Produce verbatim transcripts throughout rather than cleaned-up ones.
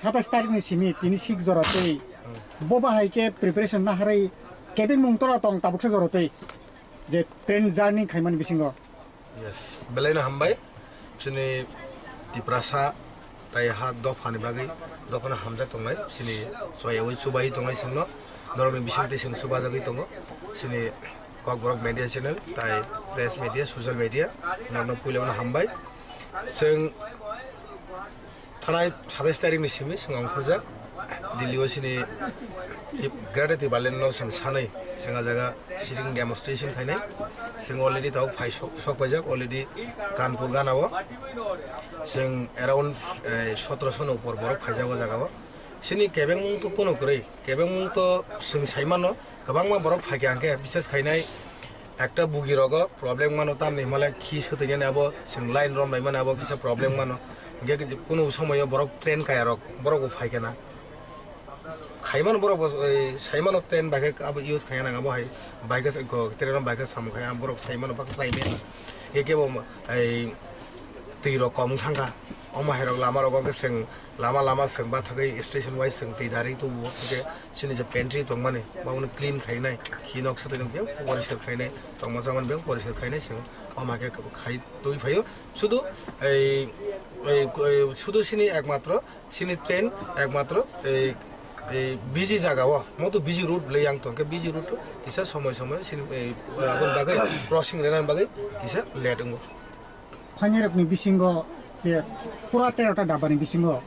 Satais tarikni simi tini sik jora tei bo bahai khe preparation naharwi kebengmung tora tong tabuksa jora tei je train journey khaimani bisingo. Yes, belai no hambai. Chini Tiprasa tai ha dopha ni bagwi, dopha no hamjak tongnai. Chini soyawi chubai tongnai chwngno. Norokni bising tei chwng chubajagwi tongo. Chini Kokborok media channel tai press media, social media norokno puila no hambai. Chwng Thanai satais tarikni simi chwng ongkhorjak. Delhi o chini Tip-, Greater Tipraland no chwng sanwi chwng a jaga sitting demonstration khainai. Chwng already tabuk phai sok, sok paijak, already Kanpur gana o. Chwng around, eh, sotoroso ni upor borok phaijak o jaga o. Chini kebengmung to kuno kwrwi, kebengmung to chwng sai mano, kwbangma borok phaikha hwnkhe bises khainai. Ekta bugi rogo problem mano, tamni himale khi swtwinani abo chwng line rom bai mani abo kisa problem mano. Hingke kunu somoyo borok train kaya rok borok bo phai kana. Khai mano borok bo, ei, sai mano train bai khe abo use khaya nang abo hai bai khe train bai khe samung khaya borok sai mano bak sai mano. Hingke bo ei twi rok kom thangkha. Omo hai rok lama rogo khe chwng lama lama chwng bathagwi station wise chwng twi dari tubu. Hingke chini je pantry tongmani, babo no clean khainai, khi nok swtwi nok biyang poriskar khainai, tongma chamani biyang poriskar khainai, chwng omo hai khe khai twi phaio. Sudu ei, ei, ei, sudu chini ekmatro, chini train ekmatro ei, ei busy jaga o, moto busy route le yang tongkhe, busy route kisa somoi somoi chini ei, aboni bagwi crossing rwnani bagwi kisa late wngo. Phainairokni bisingo je pura terota dabani bisingo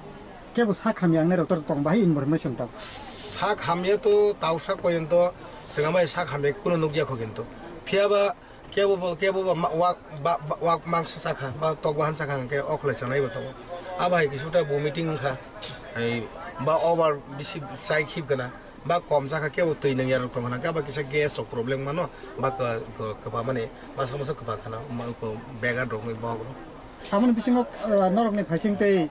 kebo sak hamya wngnairok tor tong bahai information tong. Sak hamya to tausa poyonto chwng amai sak hamya kuno nukya kho kintu. Phiya ba kebo bo, kebo ba ma-, wak, ba, ba, wak mangsa chakha, ba tok bahan chakha hwnkhe okholai chanai bo tongo. Abai kisuta bo meeting wngkha, ei, ba over bisi chai khib gana. Ba kom chakha kebo twi nung yarok tong khna, ba kisa gas rok problem mano, ba kwbang mani masa masa kwbang khna, bega rok bohok rok. Tamoni bisingo, ah, norokni phaising tei,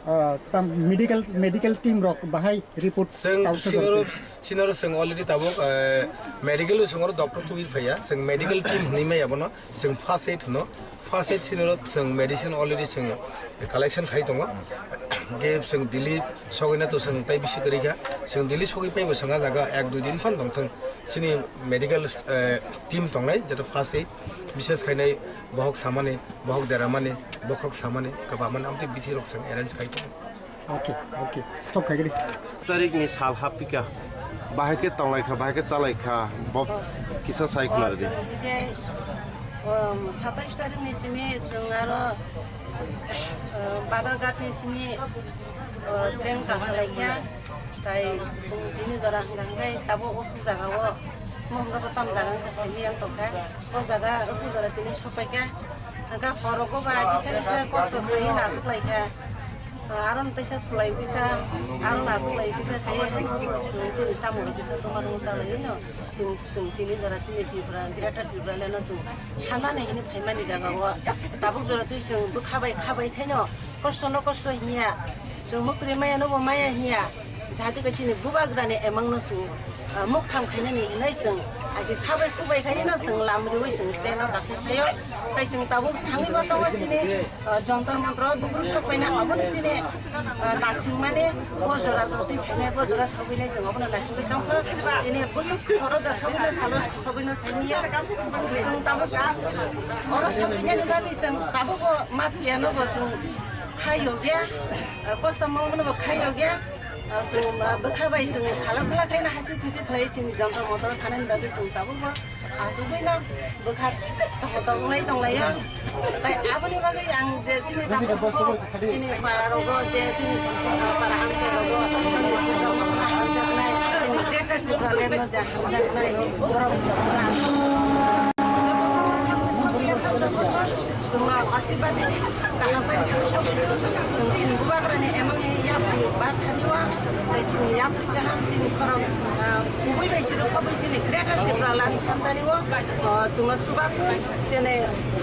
ah, tam medical, medical team rok bahai report. Chwng sinoro, sinoro chwng already tabuk, eh, medical o chwng oro doctor tubui phaiya, chwng medical team hwnwi maya bono, chwng first aid hwno, first aid sinoro chwng medicine already chwng collection khai tongo. Hingke chwng Delhi sogwina to chwng tai bisi kwrwi kha. Chwng Delhi sogwi paibo chwng ah jaga ek dui din phan tongthwng. Chini medical, eh, team tongnai, jeto first aid, bises khainai bohok samani, bohok deramani, bokhorok samani, kwbangmani amtwi bithi rok chwng arrange khai tongo. Okay, okay. Stop khai gidi. Tarik ni sal hapika. Bahai khe tonglai kha, bahai khe chalai kha. Bo kisa sai khna di. Chwng hingke, um, satais tarik ni simi chwng aro, uh, Badar Ghat ni simi, uh, train kasalai kha. Tai chwng tini jora hwnka hwnkhe tabuk usuk jaga o, mo hwnka bo tam jaga wngkha simi yang tongkha. O jaga usuk jora tini sopai kha. Hwnka horogo ba kisa kisa kosto khlaiwi nachuklai kha. Aro teisa thulai kisa, aro nachuklai kisa khai chwng chini samung kisa tongma rwng chalai no. Chwng, chwng tini jora chini Tripura, Greater Tripura leno chwng sanani hini phaimani jaga o. Tabuk jora twi chwng bwkha bai kha bai khaino kosto no kosto hiya. Chwng muktwi maya no bo maya hiya. Jati ka chini bubagrani emang no chwng, ah, muktham khainani hinwi chwng, agi khabai kubai khainano chwng lam riwi chwng train o kasai phaio. Tai chwng tabuk thangwi bo tongo chini, ah, Jontor Montor o bugruk sok paina abono chini, ah, nasingmani bo jora jotwi phainai, bo jora sogwinai chwng abono nasingwi tongkha. Tini bwswk khoro da sogwino salo sogwino saimia. Chwng tabuk oro sogwinani bagwi chwng tabuk bo ma thuyano bo chwng khaiyokya, ah, kosto mangmano bo khaiyokya. Ah, chwng, ah, bwkha bai chwng khala khala khaina hachik huchik khlai chini Jontor Montor thanani bagwi chwng tabuk bo asugwi no bwkha tongmo tongwi tonglaio. Tai aboni bagwi ang je chini tabuk bo chini para rogo je chini, ah, para hamsa rogo chini hamjaknai chini Greater Tipraland no je hamjaknai borok. Jotono sakni sokya sakni jotono chwngno asirwad ridi, kaham bai thang sogwi thung. Chwng chini bubagrani emangni yapri ba thani o, tei chini yapri kaham chini khorok, ah, kubui bai siro khogwi chini Greater Tipraland santani o, ah, chwngno chubakhung, chini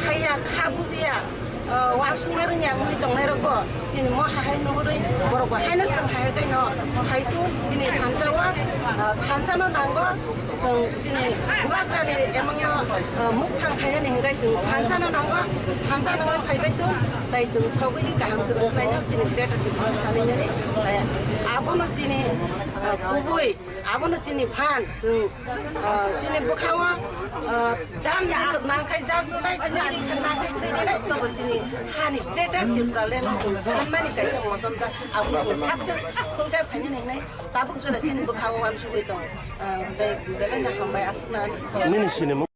khaiya kha bujiya, ah, uansukna rwngya wngwi tongnairokbo chini mo hahai nuhurwi borokbo haino chwng hahai khaino hai tun chini thansa o, ah, thansa no nango. Chwng chini bubagrani emangno, ah, mukthang khainani hwnkhe chwng thansa no nango, thansa nangwi phaibai tong, tai chwng sogwi kaham kwrwng khlaino chini Greater Tripura sanainani, tai abono chini, ah, kubui, abono chini phan, chwng, ah, chini bwkhao, ah, jan nangkhai jan rwnai, thwi ri khe nangkhai thwi rinai, tobo chini hani Greater Tipraland no chwng sanmani kaisa mochomta, abono chwng successful khe phainani hwnwi tabuk jora chini bwkhao uansugwi tong. Ah, be-, belai no hambai aswknani. Nini sinimung?